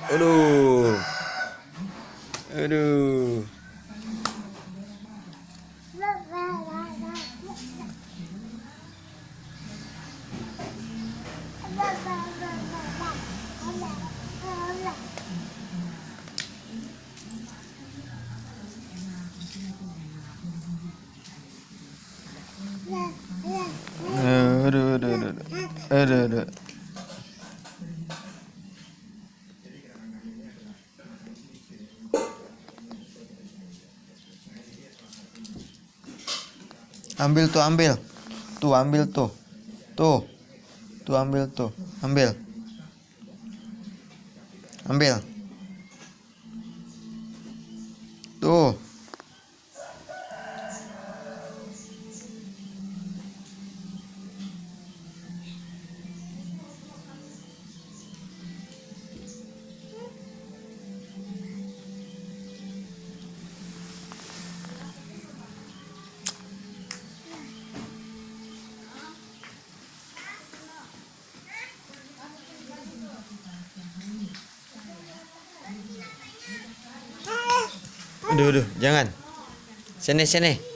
Aduh. Aduh. Aduh. Ambil tuh, ambil. Tuh, ambil tuh. Tuh. Tuh, ambil tuh. Ambil. Ambil. Tuh. Aduh, jangan. Sini.